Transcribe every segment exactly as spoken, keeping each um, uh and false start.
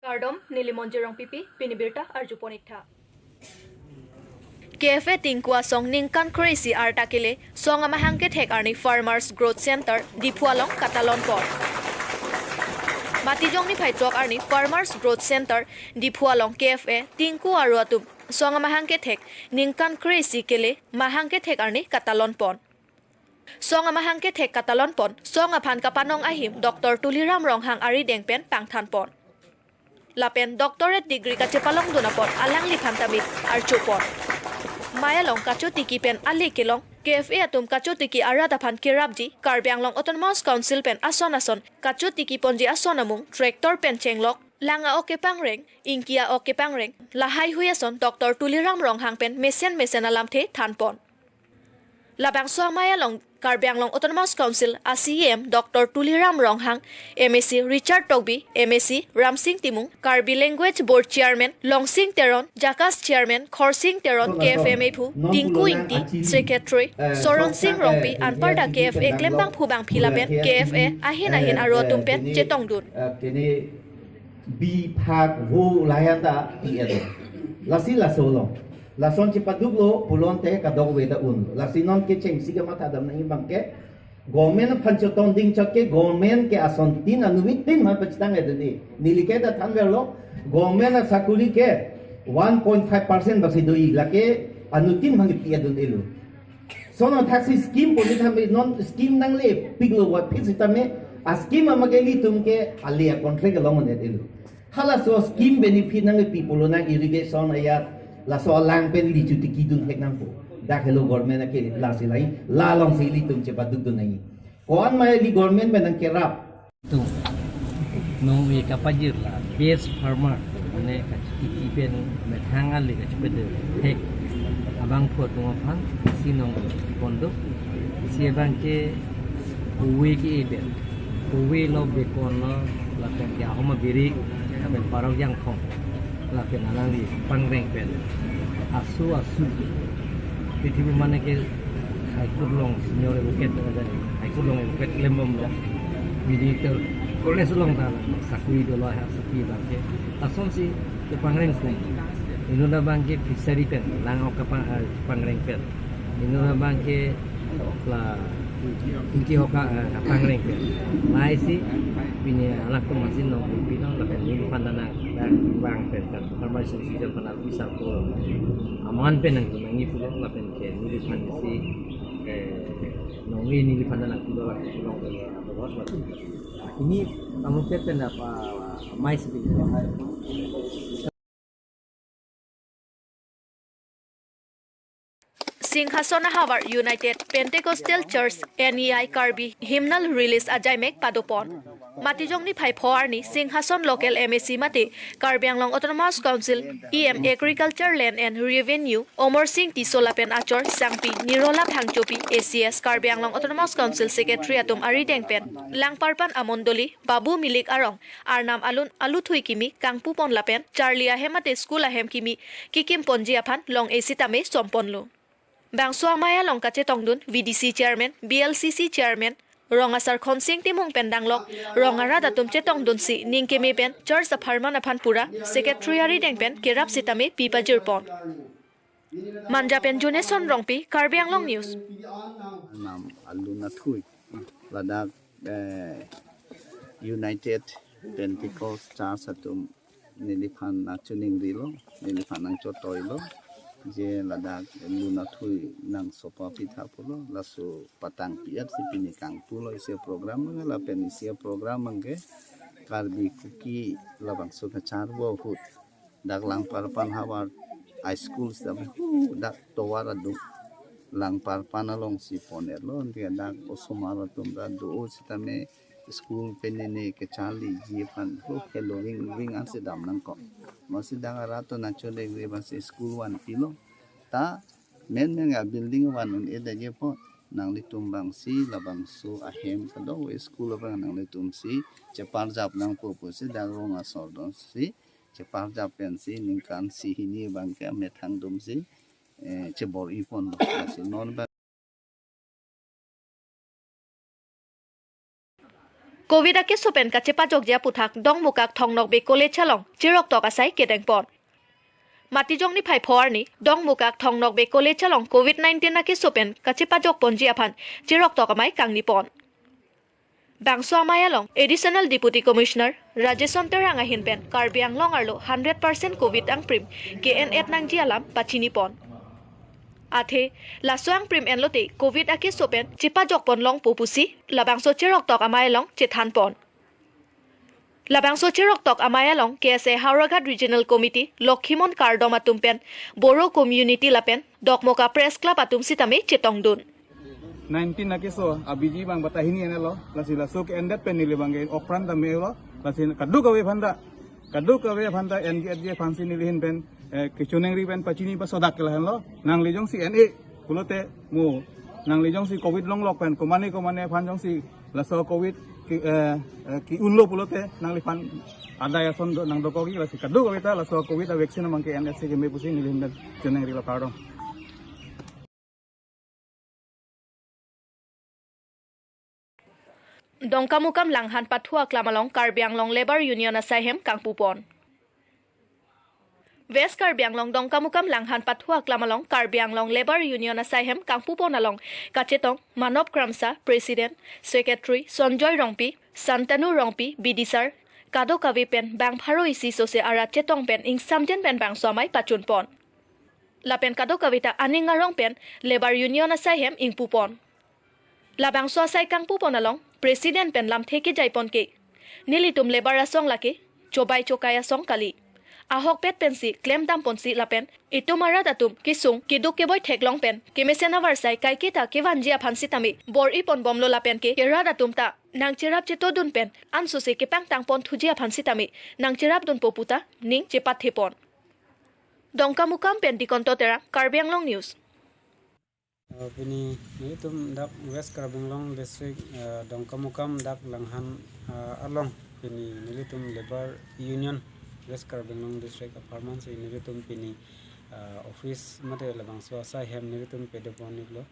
Kardom, neli Monjir Rongpipi, pini birta arjupon ik tha. K F A Tingku asong ningkan kre-isi arta kele, song amahang kethek arni Farmers Growth Center, Diphu along katalon pon. Matijong niphai throk arni Farmers Growth Center, Diphu along K F A Tingku aro atum song amahang kethek ningkan kre-isi kele, mahang kethek arni katalon pon. Song amahang kethek katalon pon, song aphan kapanong ahim Doctor Tuliram Ronghang arideng pen pangthan pon. Lapen doctorate degree kachepalongdun apot alangliphan tame archopon. Mei along kachotiki pen ale kelong, K F A atum kachotiki arat aphan kerapji, Karbi Anglong Autonomous Council pen ason ason kachotiki ponji ason amung, tractor pen chenglok, lang a-ok kepangreng, ingki a-ok kepangreng, lahaihui ason Doctor Tuliram Ronghang pen mesen mesen alamthe thanpon. Labangso amei along Karbi Anglong Autonomous Council a C E M Doctor Tuliram Ronghang, M A C Richard Tokbi, M A C Ramsing Timung, Karbi Language Board Chairman Longsing Teron, JACAS Chairman Khorsing Teron, K F A mephu Tingku Ingti, Secretary Soron Sing Rongpi, anparta K F A klembangphu bangpi lapen K F A ahin ahin aro atum pen chetongdun. Bi phak vo layan ta pi ado. Lasi laso lo. Lason chepaduk lo, pulote kadokave ta un. Lasi non kechengsi kamatha dam nangji abang ke, government aphan chotong ding chot ke, government ke asontin anuttin ma pachitang ado ni. Neli ke ta thanver lo, government asakuri ke one point five percent basi do-i, lake anuttin ma pi adun-elo. Sono thaksi scheme poli thamri non scheme nangle piklo wat phit sitame a scheme ama ke ilitum ke ale a contract along onet elo. Halaso scheme benefit nangpi pulo nang irrigation ayat laso alang pen ili chotiki dun thek nangpo. Dak helo government ake lasi lai la alongsi ilitum chepaduk dun nangji. Ko-an ma ili government pen nangkerap. Tung nong-e kapajir la best farmer, mane kachotiki pen methang ale kachepade thek abangphu atum aphan si nong-e chotiki pon do. Si abang ke kove ke-e pen, kove lo, bekon lo, lapen ke ahoma birik, lapen parok jangthong, lapen alangli pangreng pen asu asu prithibi mane ke High Court along senior advocate, High Court along advocate klembomlo, medical college along ta sakuri dolo, ha sakuri abang ke. Lasonsi kepangreng pen. Inut abang ke fishery pen, lang a-ok kapang, eh, pangreng pen. Inut abang ke la ingki a-ok, eh, pangreng pen. Laisi pini alangtum asin nong pino lapen neliphan ta nang bang pen kan. Farmers Association pen arpi sarpo aman pen nangtum nangji pulo lapen ke neliphan si, eh, nong-e neliphan ta nangtum do la pulo. Ini kamu pen apa mais bin. Singhason ahavar United Pentecostal Church, N E I Karbi hymnal release ajaimek padopon. Matijong niphai pho arni Singhason local M A C mate Karbi Anglong Autonomous Council E M Agriculture, Land and Revenue Omor Sing Tisso lapen achor sangpi Nirola Phangchopi, A C S Karbi Anglong Autonomous Council Secretary atum arideng pen Langparpan amondoli Babu Milik arong Arnam alun aluthui kimi kangpupon lapen charli ahem mate school ahem kimi kikim ponji aphan long-e sitame somponlo. Bangso amei along kachetongdun V D C Chairman, V L C C Chairman, Rong Asar Khonsing Timung pen danglok rong arat atum chetongdunsi ning keme pen church apharman aphan pura Secretary arideng pen kerap sitame pipajirpon. Manja pen Juneson Rongpi, Karbi Anglong News. Arnam alun athui ladak, eh, United Pentecost Church atum neliphan nangchiningrilo, neliphan nangchotoilo, je ladak lun athui nangsopa pitha pulo, laso patang pi-at si pini kangpulo isi program abang, lapen isi program abang ke Karbi Kuki labangso kacharbo ahut dak Langparpan havar high school sitame hu dak tovar adung Langparpan alongsi pon-etlo, anke dak osomar atum ta do sitame school pen nene kacharliji aphan hu helo ring ring ansi dam nangkok. Masi dak arat atum nangchodengri abangsi school vanpilo. Ta menmen a building van un-edetji apot nanglitum abangsi labangso ahem kadokave school abang nanglitum si cheparjap nangpo pusi dak Rong Asar do si cheparjap pensi ningkan isi hini abang ke methang atum si, eh, chebor-i ponlo. Lasi non abang Covid akeso pen kachepajokji aputhak Dongmukak Thong Nokbe College along cheroktok asai kedengpon. Matijong niphai pho arni Dongmukak Thong Nokbe College along Covid nineteen akeso pen kachepajokponji aphan cheroktok amei kangnipon. Bangso amei along Additional Deputy Commissioner Rajeson Terang ahin pen Karbi Anglong arlo hundred percent Covid angprim ke-en-et nangji alam pachinipon. Athe, laso angprim enlote Covid akeso pen chepajokpon longpo pusi labangso cheroktok amei along chethanpon. Labangso cheroktok amei along K S A Howraghat Regional Committee Lokhimon Kardom atum pen Boro Community lapen Dokmoka Press Club atum sitame chetongdun. Nineteen akeso abiji abang batahini enlo, lasi laso ke-en-et pen neli abang ke okpran tame lo, lasi kadokave aphanta, kadokave aphanta en-etji aphansi neli ahin pen, eh, kechonengri pen pachini pasodak ke lahenlo, nangli jongsi en-e pulote mo, nangli jongsi Covid longlok pen komane komane aphan jongsi laso Covid ke, eh, eh, ke-unlo pulote nangliphan adai ason do nangdokokji, lasi kadokaveta laso Covid a vaccine abang ke-en-etsi keme pusi neli ahin pen choningrilo, kardom. Dongkamukam Langhan Pathu Aklam along Karbi Anglong Labour Union asai hem kangpupon. West Karbi Anglong Dongkamukam Langhan Pathu Aklam along Karbi Anglong Labour Union asai hem kangpupon along kachetong Manop Kramsa, President, Secretary, Sonjoy Rongpi, Santanu Rongpi, Bidisar, kadokave pen bang pharo isi sose arat chetong pen ingsamjin pen bangso amei pachunpon. Lapen kadokaveta aning arong pen Labour Union asai hem ingpupon. Labangso asai kangpupon along President pen lamthe kejaipon ke, nelitum labour asong lake chobai chokai asong kali. Ahokpet pensi klemdamponsi lapen itum arat atum kesung keduk keboi theklong pen kemesen avarsai kaiketa kevanji aphan sitame bor-iponbomlo lapen ke kerat atum ta nangcherap chetodun pen ansose kepangtangpon thuji aphan sitame nangcherapdunpo puta ning chepathepon. Dongkamukam pen Dikonto Terang, Karbi Anglong News. Uh, pini nelitum dak West Karbi Anglong District, uh, Dongkamukam dak Langhan, uh, along pini nelitum Labour Union West Karbi Anglong District apharman si nelitum pini, uh, office mate labangso asai hem nelitum pedopon-iklo.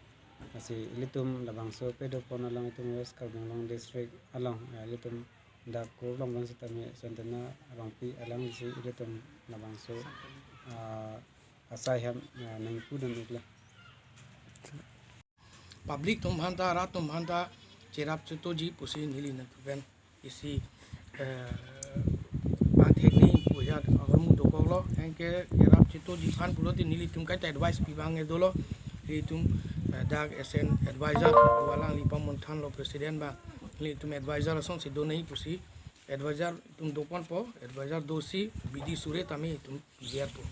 Lasi ilitum labangso pedopon along itum West Karbi Anglong District along, uh, ilitum dak Kurlong Bang sitame Santanu Rongpi alangsi ilitum labangso, uh, asai hem, uh, nangpudun-iklo. Public atum aphanta, rat atum aphanta cherap chetoji pusi neli nangtupen isi, eh, pangthek ni puja ahormu dokoklo, anke cherap chetoji aphan pulote nelitum kaita advice pi abang dolo, nelitum, eh, dak S N advisor, alangli pamunthanlo president abang, nelitum advisor asongsi donai pusi, advisor atum doponpo, advisor dosi bidi sure tame itum biar po.